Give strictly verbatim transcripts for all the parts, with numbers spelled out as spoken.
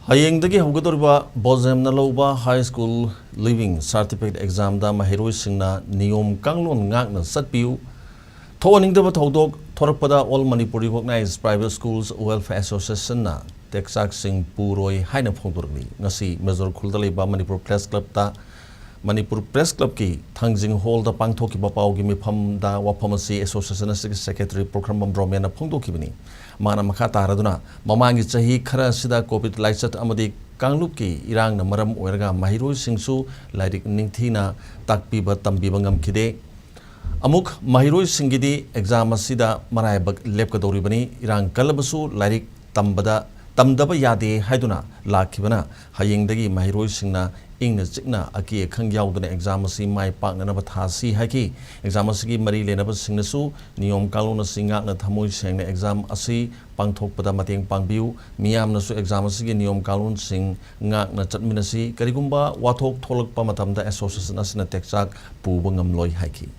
ꯍꯌꯦꯡꯗꯒꯤ ꯍꯧꯒꯗꯧꯔꯤꯕ ꯕꯣꯖꯦꯝꯅ ꯂꯧꯕ High School Leaving Certificate Examꯗ ꯃꯍꯩꯔꯣꯏꯁꯤꯡꯅ ꯅꯤꯌꯣꯝ ꯀꯥꯡꯂꯣꯟ ꯉꯥꯛꯅ ꯆꯠꯄꯤꯌꯨ꯫ ꯊꯣꯛꯍꯟꯅꯤꯡꯗꯕ ꯊꯧꯗꯣꯛ ꯊꯣꯔꯛꯄꯗ All Manipur Recognized Private Schools Welfare Associationꯅ ꯇꯦꯛꯆꯥꯛꯁꯤꯡ ꯄꯨꯔꯣꯏ ꯍꯥꯏꯅ ꯐꯣꯡꯗꯣꯔꯛꯂꯤ꯫ ꯉꯁꯤ ꯃꯦꯖꯣꯔ ꯈꯨꯜꯗ ꯂꯩꯕ ꯃꯅꯤꯄꯨꯔ ꯄ꯭ꯔꯦꯁ ꯀ꯭ꯂꯕꯇ ꯃꯅꯤꯄꯨꯔ ꯄ꯭ꯔꯦꯁ ꯀ꯭ꯂꯕꯀꯤ ꯊꯥꯡꯖꯤꯡ ꯍꯣꯜꯗ ꯄꯥꯡꯊꯣꯛꯈꯤꯕ ꯄꯥꯎꯒꯤ ꯃꯤꯐꯝꯗ ꯋꯥꯐꯝ ꯑꯁꯤ ꯑꯦꯁꯣꯁꯤꯌꯦꯁꯟ ꯑꯁꯤꯒꯤ ꯁꯦꯀ꯭ꯔꯦꯇꯔꯤ ꯄꯣꯀ꯭ꯔꯝꯕꯝ ꯔꯣꯃꯦꯟꯅ ꯐꯣꯡꯗꯣꯛꯈꯤꯕꯅꯤ꯫ ꯃꯥꯅ ꯃꯈꯥ ꯇꯥꯔꯗꯨꯅ, ꯃꯃꯥꯡꯒꯤ ꯆꯍꯤ ꯈꯔ ꯑꯁꯤꯗ ꯀꯣꯚꯤꯗ ꯂꯥꯏꯆꯠ ꯑꯃꯗꯤ ꯀꯥꯡꯂꯨꯞꯀꯤ ꯏꯔꯥꯡꯅ ꯃꯔꯝ ꯑꯣꯏꯔꯒ ꯃꯍꯩꯔꯣꯏꯁꯤꯡꯁꯨ ꯂꯥꯏꯔꯤꯛ ꯅꯤꯡꯊꯤꯅ ꯇꯥꯛꯄꯤꯕ ꯇꯝꯕꯤꯕ ꯉꯝꯈꯤꯗꯦ꯫ ꯑꯃꯨꯛ ꯃꯍꯩꯔꯣꯏꯁꯤꯡꯒꯤꯗꯤ ꯑꯦꯛꯖꯥꯝ ꯑꯁꯤꯗ ꯃꯔꯥꯏꯕꯛ ꯂꯦꯞꯀꯗꯧꯔꯤꯕꯅꯤ꯫ ꯏꯔꯥꯡ ꯀꯜꯂꯕꯁꯨ ꯂꯥꯏꯔꯤꯛ ꯇꯝꯕꯗ, ꯇꯝꯗꯕ ꯌꯥꯗꯦ ꯍꯥꯏꯗꯨꯅ ꯂꯥꯛꯈꯤꯕꯅ ꯍꯌꯦꯡꯗꯒꯤ ꯃꯍꯩꯔꯣꯏꯁꯤꯡꯅ ꯏꯪꯅ ꯆꯤꯛꯅ ꯑꯀꯤ ꯑꯈꯪ ꯌꯥꯎꯗꯅ ꯑꯦꯛꯖꯥꯝ ꯑꯁꯤ ꯃꯥꯏ ꯄꯥꯛꯅꯅꯕ ꯊꯥꯁꯤ ꯍꯥꯏꯈꯤ꯫ ꯑꯦꯛꯖꯥꯝ ꯑꯁꯤꯒꯤ ꯃꯔꯤ ꯂꯩꯅꯕꯁꯤꯡꯅꯁꯨ ꯅꯤꯌꯣꯝ ꯀꯥꯡꯂꯣꯟ ꯑꯁꯤ ꯉꯥꯛꯅ ꯊꯃꯣꯏ ꯁꯦꯡꯅ ꯑꯦꯛꯖꯥꯝ ꯑꯁꯤ ꯄꯥꯡꯊꯣꯛꯄꯗ ꯃꯇꯦꯡ ꯄꯥꯡꯕꯤꯌꯨ꯫ ꯃꯤꯌꯥꯝꯅꯁꯨ ꯑꯦꯛꯖꯥꯝ ꯑꯁꯤꯒꯤ ꯅꯤꯌꯣꯝ ꯀꯥꯡꯂꯣꯟꯁꯤꯡ ꯉꯥꯛꯅ ꯆꯠꯃꯤꯟꯅꯁꯤ꯫ ꯀꯔꯤꯒꯨꯝꯕ ꯋꯥꯊꯣꯛ ꯊꯣꯛꯂꯛꯄ ꯃꯇꯝꯗ ꯑꯦꯁꯣꯁꯤꯌꯦꯁꯟ ꯑꯁꯤꯅ ꯇꯦꯛꯆꯥꯛ ꯄꯨꯕ ꯉꯝꯂꯣꯏ ꯍꯥꯏꯈꯤ꯫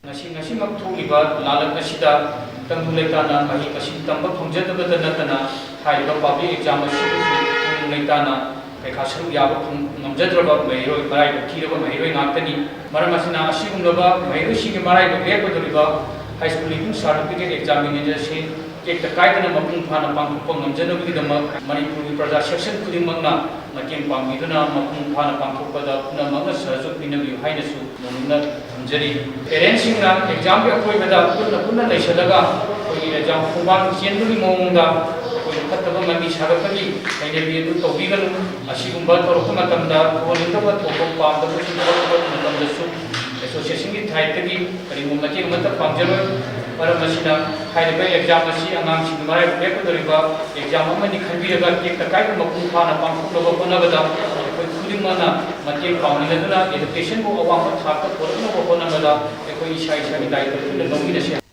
ꯉꯁꯤ, ꯉꯁꯤꯃꯛ ꯊꯣꯛꯂꯤꯕ ꯂꯥꯂꯛ ꯑꯁꯤꯗ ꯇꯪꯗꯨ ꯂꯩꯇꯥꯅ ꯃꯍꯩ ꯃꯁꯤꯡ ꯇꯝꯕ ꯐꯪꯖꯗꯕꯇ ꯅꯠꯇꯅ, ꯍꯥꯏꯔꯤꯕ ꯄꯕ꯭ꯂꯤꯛ ꯑꯦꯛꯖꯥꯝ ꯑꯁꯤꯗꯁꯨ ꯇꯪꯗꯨ ꯂꯩꯇꯥꯅ ꯄꯩꯈꯥ ꯁꯔꯨꯛ ꯌꯥꯕ ꯐꯪ-, ꯉꯝꯖꯗ꯭ꯔꯕ ꯃꯍꯩꯔꯣꯏ, ꯃꯔꯥꯏꯕꯛ ꯊꯤꯔꯕ ꯃꯍꯩꯔꯣꯏ ꯉꯥꯛꯇꯅꯤ꯫ ꯃꯔꯝ ꯑꯁꯤꯅ, ꯑꯁꯤꯒꯨꯝꯂꯕ ꯃꯍꯩꯔꯣꯏꯁꯤꯡꯒꯤ ꯃꯔꯥꯏꯕꯛ ꯂꯦꯞꯀꯗꯧꯔꯤꯕ High School Leaving Certificate Examination ꯑꯁꯤ ꯇꯦꯛꯇ ꯀꯥꯏꯗꯅ ꯃꯄꯨꯡ ꯐꯥꯅ ꯄꯥꯡꯊꯣꯛꯄ ꯉꯝꯖꯅꯕꯒꯤꯗꯃꯛ ꯃꯅꯤꯄꯨꯔꯒꯤ ꯄ꯭ꯔꯖꯥ section ꯈꯨꯗꯤꯡꯃꯛꯅ ꯃꯇꯦꯡ ꯄꯥꯡꯕꯤꯗꯨꯅ ꯃꯄꯨꯡ ꯐꯥꯅ ꯄꯥꯡꯊꯣꯛꯄꯗ ꯄꯨꯝꯅꯃꯛꯅ ꯁꯍꯖꯣꯛ ꯄꯤꯅꯕꯤꯌꯨ ꯍꯥꯏꯅꯁꯨ ꯅꯣꯡꯂꯨꯛꯅ ꯊꯝꯖꯔꯤ꯫ Parents ꯁꯤꯡꯅ ꯑꯦꯛꯖꯥꯝꯒꯤ ꯑꯀꯣꯏꯕꯗ ꯄꯨꯟꯅ ꯄꯨꯟꯅ ꯂꯩꯁꯜꯂꯒ ꯑꯩꯈꯣꯏꯒꯤ ꯑꯦꯛꯖꯥꯝ ꯈꯣꯡꯕꯥꯟ ꯆꯦꯟꯕꯒꯤ ꯃꯑꯣꯡꯗ ꯑꯩꯈꯣꯏꯅ ꯐꯠꯇꯕ ꯃꯃꯤ ꯁꯥꯒꯠꯄꯒꯤ ꯍꯩꯅꯕꯤ ꯑꯗꯨ ꯇꯧꯕꯤꯒꯅꯨ꯫ ꯑꯁꯤꯒꯨꯝꯕ ꯇꯧꯔꯛꯄ ꯃꯇꯝꯗ ꯊꯣꯛꯍꯟꯅꯤꯡꯗꯕ ꯊꯧꯗꯣꯛ ꯄꯥꯝꯗꯕꯁꯤꯡ ꯊꯣꯛꯂꯛꯄ ꯃꯇꯝꯗꯁꯨ ꯑꯦꯁꯣꯁꯤꯌꯦꯁꯟꯒꯤ ꯁꯥꯏꯠꯇꯒꯤ ꯀꯔꯤꯒꯨꯝꯕ ꯃꯇꯦꯡ ꯑꯃꯠꯇ ꯄꯥꯡꯖꯔꯣꯏ꯫ ꯃꯔꯝ ꯑꯁꯤꯅ, ꯍꯥꯏꯔꯤꯕ ꯑꯦꯛꯖꯥꯝ ꯑꯁꯤ ꯑꯉꯥꯡꯁꯤꯡꯒꯤ ꯃꯔꯥꯏꯕꯛ ꯂꯦꯞꯀꯗꯧꯔꯤꯕ ꯑꯦꯛꯖꯥꯝ ꯑꯃꯅꯤ ꯈꯟꯕꯤꯔꯒ ꯇꯦꯛꯇ ꯀꯥꯏꯗꯅ ꯃꯄꯨꯡ ꯐꯥꯅ ꯄꯥꯡꯊꯣꯛꯅꯕ ꯍꯣꯠꯅꯕꯗ ꯑꯩꯈꯣꯏ ꯈꯨꯗꯤꯡꯃꯛꯅ ꯃꯇꯦꯡ ꯄꯥꯡꯃꯤꯟꯅꯗꯨꯅ education ꯕꯨ ꯑꯋꯥꯡꯕ ꯊꯥꯛꯇ ꯄꯨꯔꯛꯅꯕ ꯍꯣꯠꯅꯕꯗ ꯑꯩꯈꯣꯏ ꯏꯁꯥ ꯏꯁꯥꯒꯤ ꯗꯥꯏꯇ꯭ꯋ ꯄꯨꯟꯅ ꯂꯧꯃꯤꯟꯅꯁꯤ꯫